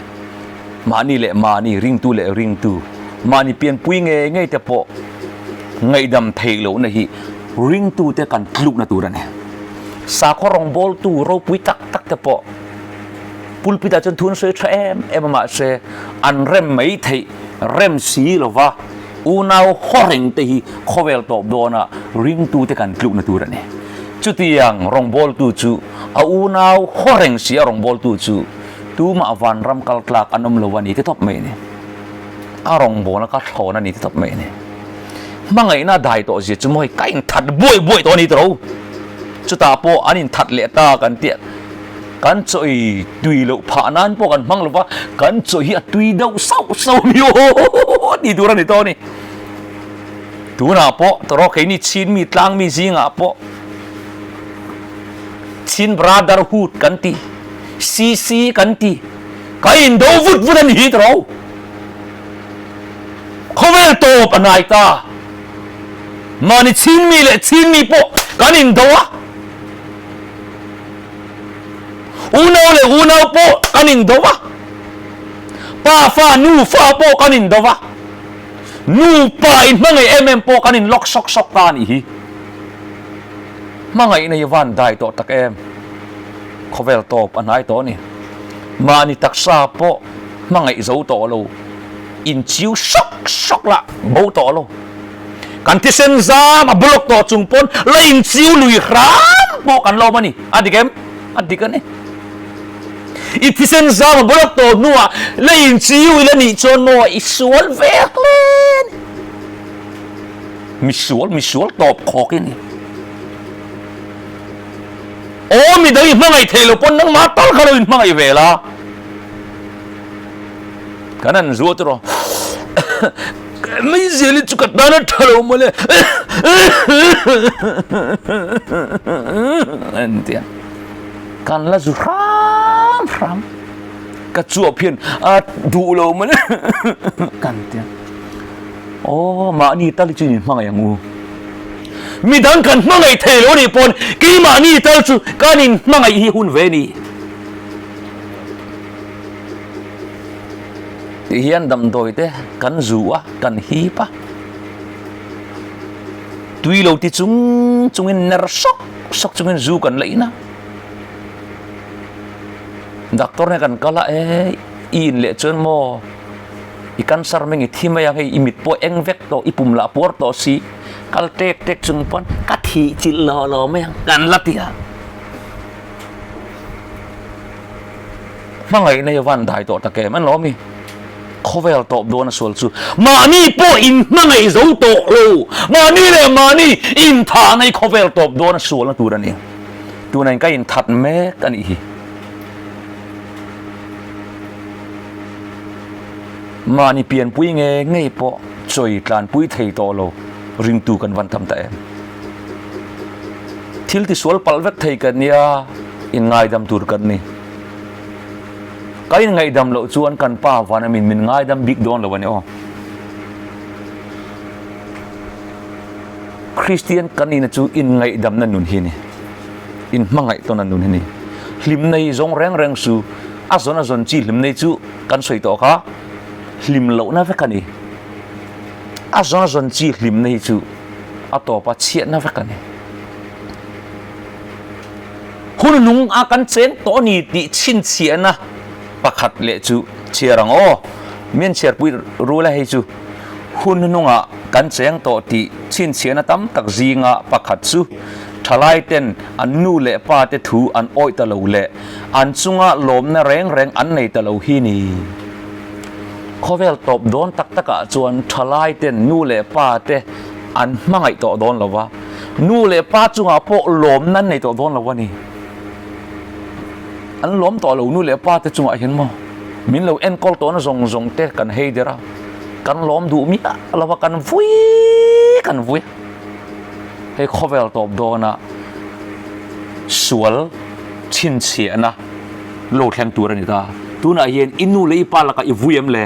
Mahni leh mahni, ringtu leh ringtu, mahni pianpui ngei ngei te pawh ngaihdam theih lohna hi ringtute kan tlukna tur a ni. Sakhaw rawngbawltu ropui tak tak te pawh pulpit ah chuan thu an sawi tha em em a mahse an rem mai theih rem si lova unau haw reng te hi khawvel tawp dawna ringtute kan tlukna tur a ni. Chutiang rawngbawltu chu a unau haw reng si a rawngbawltu chu Tumah vanram kal tlak an awm lo a ni ti tawp mai a ni. A rawngbawlna ka thlawn a ni ti tawp mai a ni. Hmangaihna a dai tawh zia chu mawi ka inthat buai buai tawh a ni tawh lo. Chutah pawh an inthat leh ta kan tih kan chaw ei tui loh phah nan pawh kan hmang lo va, kan chaw hi a tui deuh sauh sauh a ni aw tih tur a ni tawh a ni. Tunah pawh tawrh keini Chinmi tlangmi zingah pawh Chin Brotherhood kan ti. CC kan ti. Ka indo vut vut a ni hi tawh. Khawvel tawp a nai ta. Mahni chinmi leh chinmi pawh kan indo a. Unau leh unau pawh kan indo a. Pa fa nu fa pawh kan indo a. Nupa inhmangaih em em pawh kan inlawk sawk sawk ta a nih hi. Hmangaihna hi van dai tawh tak em? Khawvel tawp a hnai tawh a ni. Mahni taksa pawh hmangaih zo tawh lo, inchiu sawk sawk lah bo tawh lo. Kan thisen zam a block tawh chung pawn la inchiu lui hram pawh kan la awm a ni. A dik em? A dik a ni. I thisen zam a block tawh hnuah la inchiu ila nih chuan maw i sual ve hle a ni. Misual, misual tawp khawk i ni. Aw midang i hmangaih thei lo pawn nangmah tal kha lo inhmangaih ve la. Kan han zuat rawh. Mai zel hi chu ka tan a tha lo mawle. An ti a. Kan la zu hram hram. Ka chuap hian a duh lo mawle. Kan ti a. Aw, mahni tal hi chu in hmangaih ang u. Midang kan hmangaih thei lo nih pawn keimahni tal chu kan in hmangaih hi hun ve ni. Ti hian damdawi te kan zu a, kan hip a. Tui lo ti chung chungin ner sawk sawk chungin zu kan la in a. Doctor nen kan kal a, e i in leh chuan maw? I cancer meng i thi mai ang hei i mit pawh eng vek tawh i pum lah puar tawh si kal tek tek chung pawn ka thih chilh lo lo mai ang kan la ti a. Hmangaihna hi a van dai tawh tak em an lo mi khawvel tawp dawn a sual chu mahni pawh in hmangaih zo tawh lo mahni leh mahni inthahna hi khawvel tawp dawn a sualna tur a ni tunah in ka inthat mek a nih hi. Mahni pianpui nge ngei pawh chawi tlanpui thei tawh lo ringtu kan van tam ta em? Thil tisual palh vek thei ka nia inngaidam tur kan ni. Ka inngaihdam loh chuan kan pa van amin min ngaidam bik dawn lo a ni aw. Kristian kan nihna chu inngaihdamna nun hi a ni. Inhmangaih tawnna nun hi a ni. Hlimna hi zawng reng reng su a zawn a zawn chi hlimna hi chu kan sawi tawh kha hlim lohna vek a ni. A zawn a zawn chi hlimna hi chu a tawpa chhiatna vek a ni. Hun nung a kan cheng tawh a ni tih chhinchhiahna pakhat leh chu chhiar ang aw. Mian chhiarpui rul a hei chu hun nungah kan cheng tawh tih chhinchhiahna tam tak zinga pakhat chu thalai ten an nu leh pa te thu an awih ta lo leh an chunga lawmna reng reng an nei ta lo hi ni. Khawvel tawp dawn tak takah chuan thalai ten nu leh pa te an hmangaih tawh dawn lo va, nu leh pa chungah pawh lawmna an nei tawh dawn lo a ni. An lawm tawh lo nu leh pa te chungah hian maw min lo enkawl tawhna zawng zawng te kan hei der a, kan lawm duh miah lo va, kan vui kan vui a. Hei khawvel tawp dawna sual chhinchhiahna lo thleng tur a ni ta. Tunah hian i nu leh i pa lakah i vui em le?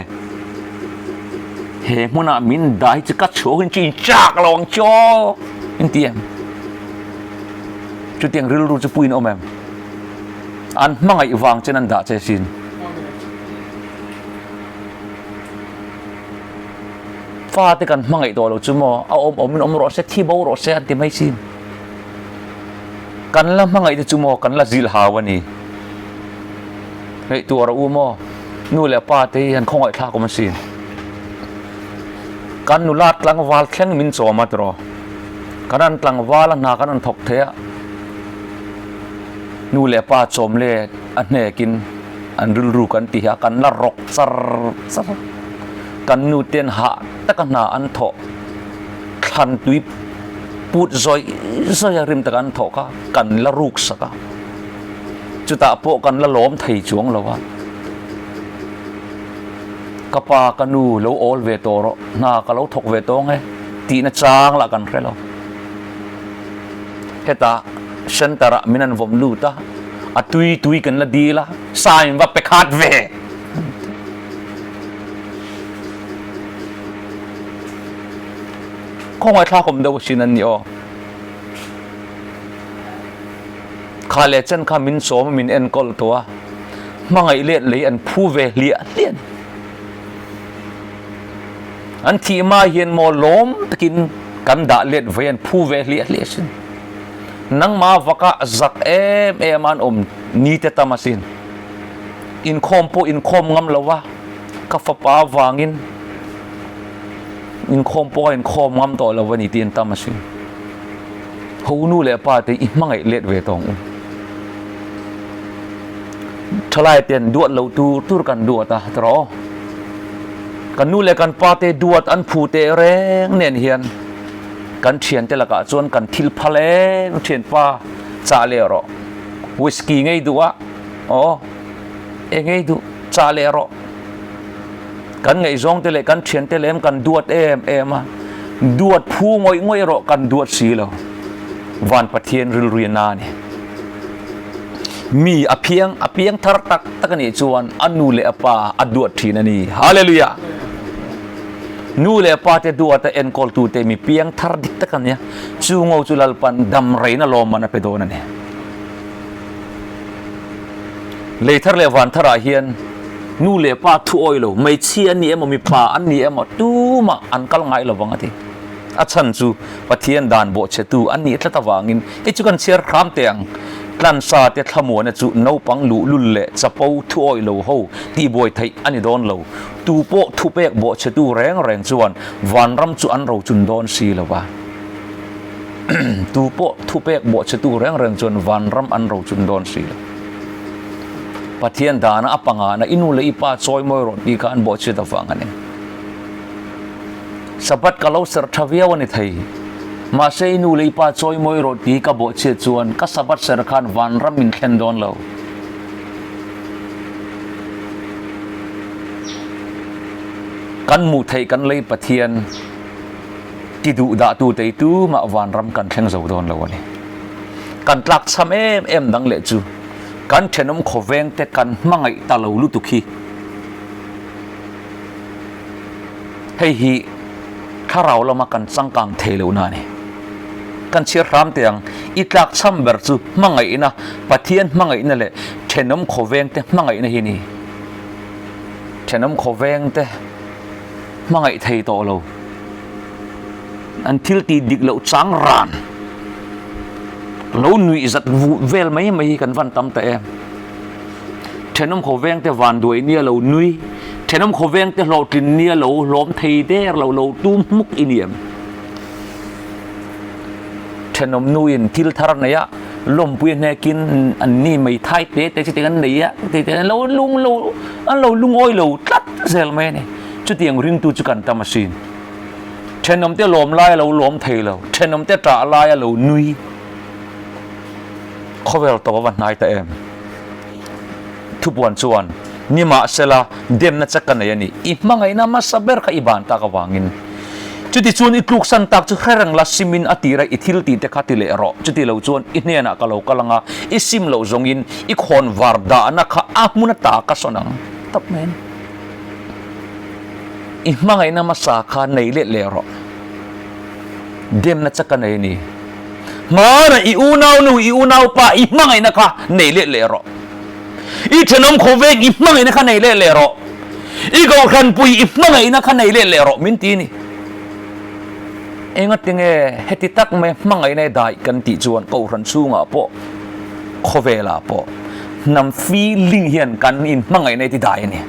He hmunah min dah hi chu ka chhuak in chu in chak lo ang chu aw in ti em? Chutiang rilru chu puiin awm em? An hmangaih vang chen an dah che sin. Fate kan hmangaih tawh lo chu maw, a awm awmin awm rawh se, thi bo rawh se an ti mai sin. Kan la hmangaih te chu maw kan la zilh hau a ni. Ngaihtuah rawh u maw, nu leh pa te hi han khawngaih thlak awm asin. Kan nula tlangval thleng min chawm a tiraw. Kan an tlangval a hna kan an thawk thei a, nu leh pa chawm let a hnekin an rilru kan ti hi a, kan la rawk char char a. Kan nu ten hah taka hna an thawh, thlan tui put zawih zawih a rim taka an thawh kha kan la ruk sak a. Chutah pawh kan la lawm thei chuang lo a. Ka pa, ka nu lo awl ve tawh rawh, hna ka lo thawk ve tawng e tihna chang lah kan hre lo. Hetah center ah min an vawm lut a, a tui tui kan la dil a, sa in va pe khat ve. Khawngaih thlak awm deuh asin an ni aw. Kha leh chen kha min sawm a min enkawl tawh a, hmangaih let lei an phu ve hliah hliah a ni. An thih hma hian maw lawm takin kan dah let ve an phu ve hliah hliah asin. Nangmah vaka zak em em a an awm ni te tam asin. Inkhawm pawh inkhawm ngam lo va, ka fapa vangin inkhawm pawh a inkhawm ngam tawh lo a ni tih an tam asin. Ho nu leh pa te i hmangaih let ve tawng u. Thalai ten duat lo tur tur kan duat a tiraw. Kan nu leh kan pa te duat an phu teh reng nen hian kan thiante lakah chuan kan thil phal em thianpa chah leh rawh. Whisky ngei duh a aw e ngei duh chah leh rawh. Kan ngaihzawng te leh kan thian te lem kan duat em em a, duat phu ngawih ngawih erawh kan duat si lo. Van Pathian rilru na a ni. Mi a phiang a piang thar tak tak a nih chuan a nu leh a pa a duat thin a ni. Hallelujah! Nu leh pa te duat a enkawl tu te mi piang thar dik tak a nia. Chu ngo chu Lalpan dam reina lawmman a pe dawn a ni. Lei thar leh van tharah hian nu leh pa thu awi lo, hmeichhia an ni emaw mipa an ni emaw tumah an kal ngai lo vang a ti. A chhan chu Pathian dan bawhchhetu an nih tlat avangin hei chu kan chhiar hram teh ang. Tlansa te thlamuana chu naupang luhlul leh chapo thu awi lo ho tihbuai theih a ni dawn lo. Tu pawh thupek bawhchhetu reng reng chuan vanram chu an rochun dawn si lo va. Tu pawh thupek bawhchhetu reng reng chuan vanram an rochun dawn si lo. Pathian dana a pangana i nu leh i pa chawi mawi rawh tih kha an bawhchhiat avang a ni. Sabbath ka lo serh tha viau a ni thei. Mahse i nu leh i pa chawi mawi rawh tih ka bawhchhiat chuan ka Sabbath serh khan vanram min thlen dawn lo. Kan hmuh theih kan lei Pathian ti duh dah tu tei tumah vanram kan thleng zo dawn lo a ni. Kan tlak cham em em dang leh chu kan thenawm khawveng te kan hmangaih ta lo lutuk hi. Hei hi thlarau lama kan changkang thei lohna a ni. Kan chhiar hram teh ang, i tlak cham ber chu hmangaihna, Pathian hmangaihna leh thenawm khawveng te hmangaihna hi a ni. Thenawm khawveng te hmangaih thei tawh lo. An thil tih dik loh chang ran lo nuih zat vel mai mai hi kan van tam ta em. Thenawm khawveng te van duai nia lo nui, thenawm khawveng te hlawhtlin nia lo hlawm thei der lo lo tum hmuk i ni em. Thenawm nuin thil thar nei a, lawmpui hnekin an ni mai thai te te chutiang an nei a, ti te an lo lung lo an lo lungawi lo tlat zel mai a ni. Chutiang ringtu chu kan tam asin. Thenawmte lawm lai a lo lawm thei lo, thenawmte ṭah lai a lo nui. Khawvel tawp a va hnai ta em? Thupuan chuan, Nimahsela, demna che ka nei a ni. I hmangaihna hmasa ber kha i ban tak avangin. Chutichuan i tluksan tak chu hre reng la, simin a tira i thil tih te kha ti leh rawh. Chuti lo chuan i hnenah ka lo kal ang a, i sim loh zawngin i khawn var dahna kha a hmun ata ka sawn ang. Tawp mai a ni. I hmangaihna hmasa kha nei let leh rawh. Demna che ka nei a ni. Hmana i unaunu, i unaupa i hmangaihna kha nei let leh rawh. I thenawm khawveng i hmangaihna kha nei let leh rawh. I kohhranpui i hmangaihna kha nei let leh rawh min ti a ni. Engatinge heti tak mai hmangaihna i dai kan tih chuan Kohhran chhungah pawh khawvelah pawh hnam feeling hian kan inhmangaihna i ti dai a ni.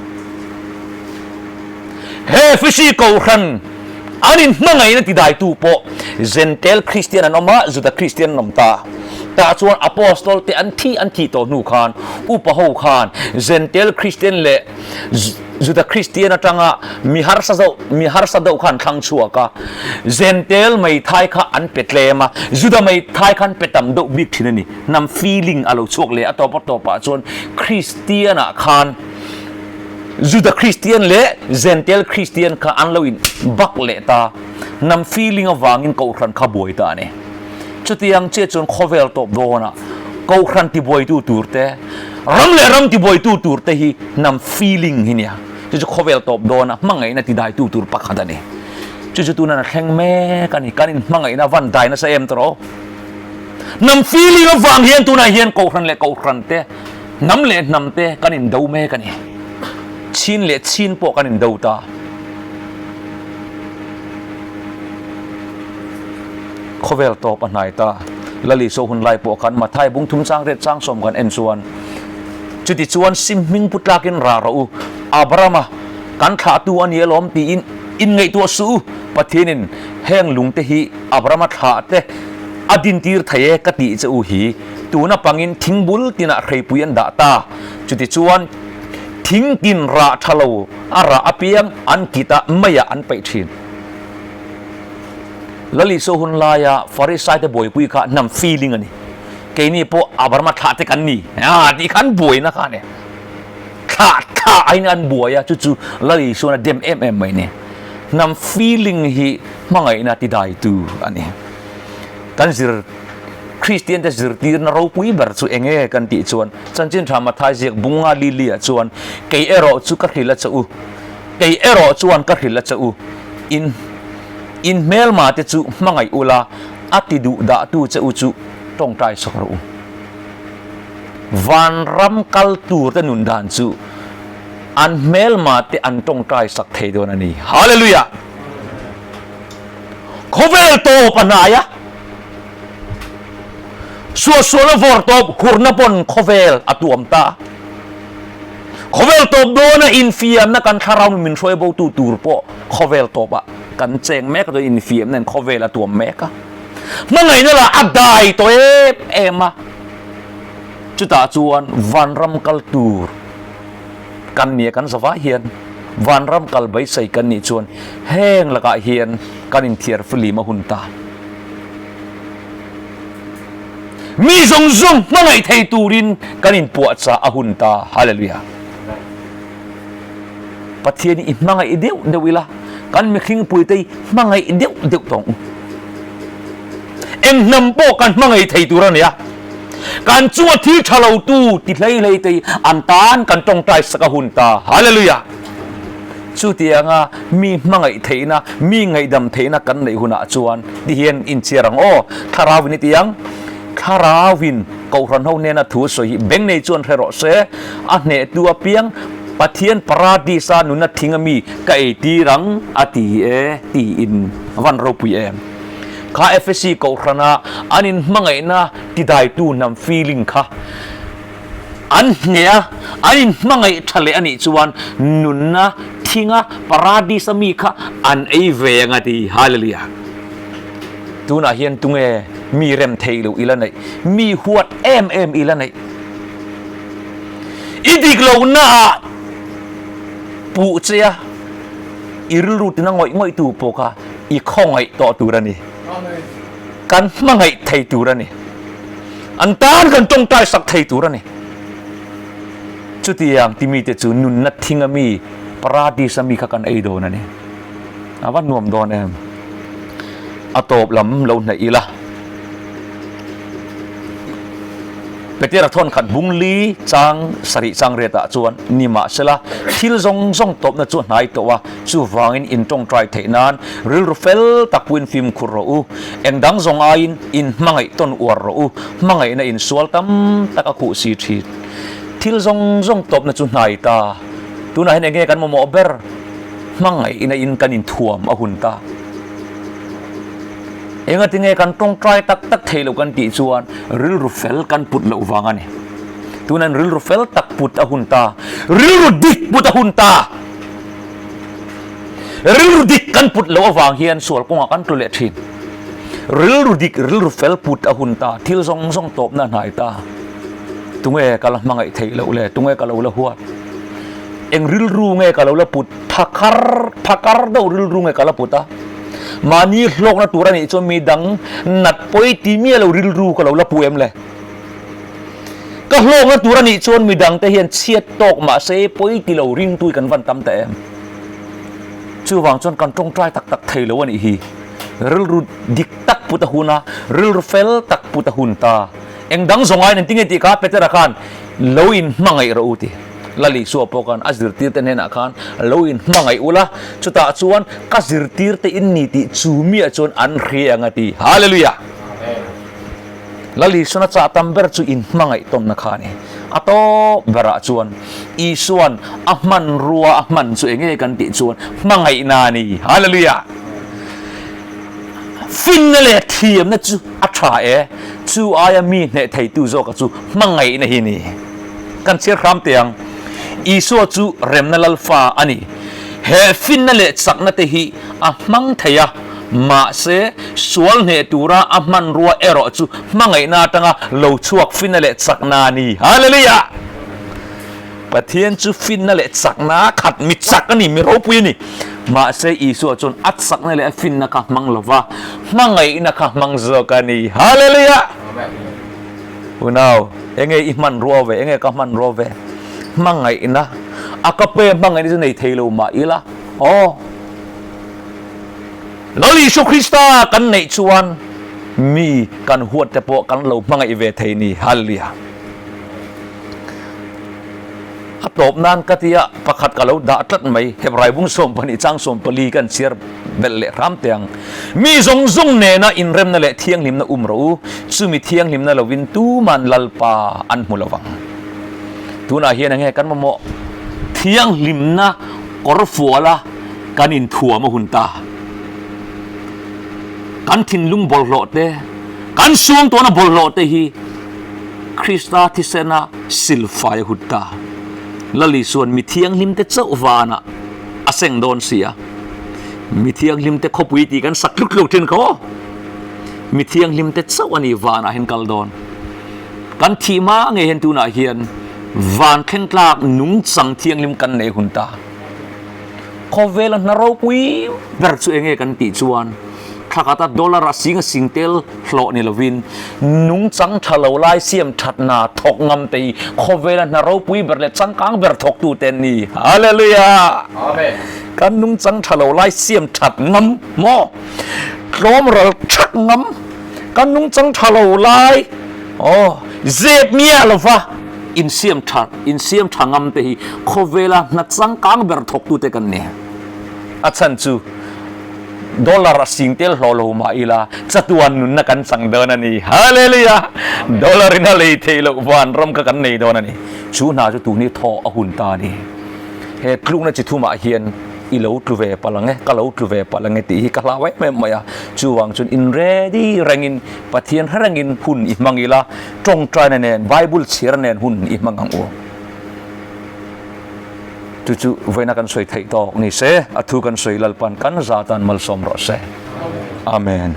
He Efesi Kohhran an inhmangaihna ti daitu pawh Jentail Kristian an awm a, Juda Kristian an awm ta. Tah chuan Apostol te an thi an thih tawh hnu khan upa ho khan Jentail Kristian leh Juda Kristian atanga mi harsa deuh mi harsa deuh kha an thlang chhuak a, Jentail meithai kha an pe tlem a, Juda meithai kha an pe tam deuh bik thin a ni. Hnam feeling a lo chhuak leh a tawp a tawpah chuan Kristianah khan Juda Kristian leh Jentail Kristian kha an lo in bak leh ta. Hnam feeling avangin Kohhran kha buai ta a ni. Chutiang chiah chuan khawvel tawp dawnah Kohhran tibuaitu tur te, ram leh ram tibuaitu tur te hi hnam feeling hi nia. Chu chu khawvel tawp dawnah hmangaihna tidaitu tur pakhat a ni. Chu chu tunah a thleng mek a ni. Kan inhmangaihna van dai nasa em tawh rawh. Hnam feeling avang hian tunah hian Kohhran leh Kohhran te, hnam leh hnam te kan indo mek a ni. Chin leh chin pawh kan indo ta. Khawvel tawp a hnai ta. Laliso hun lai pawh khan Mathai bung thum chang riat chang sawm kan en chuan, Chuti chuan sim hming pu tlakin rah rawh u, Abrahama kan thlahtu a ni alawm tiin inngaihtuah suh u, Pathianin heng lungte hi Abrahama thlah te a dintir thei e ka tih che u hi, tuna pangin thing bul tinah hreipui an dah ta. Chuti chuan thing tin rah tha lo a rah apiang an kitah meiah an peih thin. Laliso hun laia Farisaite buaipui kha hnam feeling a ni. Keini pawh Abrahama thlah te kan ni a tih kha an buaina kha a ni. Thlah thlah aiin an buai a, chu chu Lalisuan a dem em em mai a ni. Hnam feeling hi hmangaihna tidaitu a ni. Kan zir Kristian te zirtirna ropui ber chu eng nge kan tih chuan Chanchin Tha Mathai ziak bunga Lili ah chuan kei erawh chu ka hrilh a che u. Kei erawh chuan ka hrilh a che u, in in hmelma te chu hmangaih ula, a ti duh dahtu che u chu tawngtai sawk rawh u. Vanram kal tur te nun dan chu an hmelma te an tawngtai sak thei dawn a ni. Hallelujah! Khawvel tawp a hnai a, suahsualna vawr tawp hurna pawn khawvel a tuam ta. Khawvel tawp dawna infiamna kan thlarau min hruai botu tur pawh khawvel tawpah kan cheng mek a, chuan infiamna in khawvel a tuam mek a. Hmangaihna lah a dai tawh em em a, chutah chuan vanram kal tur kan nia kan zavai hian vanram kal beisei kan nih chuan heng lakah hian kan inthiar flim a hun ta. Mi zawng zawng hmangaih thei turin kan inpuahchah a hun ta. Hallelujah. Pathian i hmangaih deuh deuh ila, kan mihring puite hi hmangaih deuh deuh tawng u. Eng hnam pawh kan hmangaih thei tur a nia. Kan chunga thil tha lo tu ti hlei hlei te hi an tan kan tawngtai sak a hun ta. Hallelujah. Chutianga mi hmangaih theihna, mi ngaihdam theihna kan neih hunah chuan ti hian inchhiar ang aw, Thlarauin i ti ang. Thlarauin Kohhran ho hnena thu sawi hi beng nei chuan hre rawh se, a hnehtu apiang Pathian Paradis-a nuna thing a mi ka ei tir ang a ti e tiin a van ropui em. Kha Efesi Kohhrana an inhmangaihna tidaitu hnam feeling kha An hneh a, an inhmangaih tha leh a nih chuan nunna thinga paradis a mi kha an ei ve ang a ti. Hallelujah! Tunah hian tunge mi rem theih loh ila neih? Mi huat em em ila neih? I dik lohnaah puh che a, i rilru tina ngawih ngawih tu pawh kha i khawngaih tawh tur a ni. Kan hmangaih thei tur a ni. An tan kan tawngtai sak thei tur a ni. Chutiang ti mite chu nunna thing a mi, paradis a mi kha kan ei dawn a ni. A va nuam dawn em? A tawp lam lo hnaih ila. Petera thawn khat bung li chang sarih chang riatah chuan nimahsela thil zawng zawng tawpna chu a hnai tawh a, chuvangin in tawngtai theih nan rilru fel tak puin fimkhur rawh u, eng dang zawng aiin in hmangaih tawn uar rawh u, hmangaihna in sual tam tak a khuh si thin. Thil zawng zawng tawpna chu hnai ta. Tunah hian enge kan mamawh ber? Hmangaihna in kan inthuam a hun ta. Engatinge kan tawngtai tak tak thei lo kan tih chuan rilru fel kan put loh vang a ni. Tunan rilru fel tak put a hun ta. Rilru dik put a hun ta. Rilru dik kan put loh avang hian sual kawngah kan tlu leh thin. Rilru dik, rilru fel put a hun ta. Thil zawng zawng tawpna a hnai ta. Tunge ka la hmangaih theih loh le? Tunge ka lo la huat? Eng rilru nge ka lo la put? Phakar, phakar deuh rilru nge ka la put a? Mahni hlawkna tur a nih chuan mi dang nat pawi ti miah lo rilru ka lo la pu em le? Ka hlawkna tur a nih chuan mi dangte hian chhiat tawk mahse pawi ti lo ringtui kan van tam ta em? Chuvang chuan kan tawngtai tak tak thei lo a nih hi. Rilru dik tak put a hun a, rilru fel tak put a hun ta. Eng dang zawng aiin engtin nge tih kha Petera khan lo inhmangaih rawh u ti. Lal Isua pawh khan a zirtirte hnenah khan lo inhmangaih ula, chutah chuan ka zirtirte in ni tih chu miah chuan an hria ang a ti. Hallelujah! Lal Isuan a chah tam ber chu inhmangaih tawnna kha a ni. A tawp berah chuan Isuan a hmanrua a hman chu enge kan tih chuan hmangaihna a ni. Hallelujah! Finna leh thiamna chu a tha e, chu aia mi hneh theitu zawka chu hmangaihna hi ni. Kan chhiar hram teh ang, Isua chu remna lalfa a ni. He finna leh chakna te hi a hmang thei a, mahse sual hneh tura a hmanrua erawh chu hmangaihna atanga lo chhuak finna leh chakna a ni. Hallelujah! Pathian chu finna leh chakna khat mi chak a ni, mi ropui a ni. Mahse Isua chuan a chakna leh a finna kha hmang lo va, hmangaihna kha hmang zawk a ni. Hallelujah! Unau, enge i hmanrua ve, enge ka hmanrua ve? Hmangaihna, a ka pe hmangaihna chu nei thei lo mah ila, aw. Lal Isu Krista kan neih chuan mi kan huat te pawh kan lo hmangaih ve thei ni. Hallelujah! A tawp nan ka tia pakhat ka lo dah tlat mai, Hebrai bung 12 chang 14 kan chhiar belh leh hram teh ang. Mi zawng zawng nena inremna leh thianghlimna um rawh u, chumi thianghlimna lovin tuman Lalpa an hmu lovang. Tunah hian enge kan mamawh thianghlimna kawr fuala kan inthuam a hun ta. Kan thinlung bawlhhlawh te, kan suangtuahna bawlhhlawh te hi Krista thisena silfai a hut ta. Lal Isua'n mi thianghlimte chauh vanah a seng dawn si a. Mi thianghlimte khawpui tih kan sak tluk tluk thin kha aw. Mi thianghlimte chauh a ni vanah hian kal dawn. Kan thih hma ngei hian tunah hian van thleng tlak nungchang thianghlim kan nei hun ta. Khawvela hna ropui ber chu enge kan tih chuan thlakata dollar a sing a sing tel hlawh ni lovin nungchang tha lo lai siam thatna thawk ngam te hi khawvela hna ropui ber leh changkang ber thawktu te an ni. Hallelujah! Amen. Kan nungchang tha lo lai siam that ngam maw? Tlawm ral thak ngam kan nungchang tha lo lai aw zep miah lova Insiam tha, insiam tha ngam te hi khawvela hna changkang ber thawktute kan ni. A chhan chu dollar a sing tel hlawh lo mah ila chatuan nunna kan chang dawn a ni. Hallelujah! Dollar in a lei theih loh vanram kha kan nei dawn a ni. Chu hna chu tun hi thawh a hun ta a ni. He tlukna chi thumah hian i lo tlu ve palh ang e, ka lo tlu ve palh ang e tih hi ka hlau em em mai a. Chuvang chuan in ready rengin Pathian hre rengin hun i hmang ila, Tawngtaina nen, Bible chhiar nen hun i hmang ang u. Chu chu vawiina kan sawi theih tawk ni se, a thu kan sawi Lalpan kan za tan malsawm rawh se. Amen.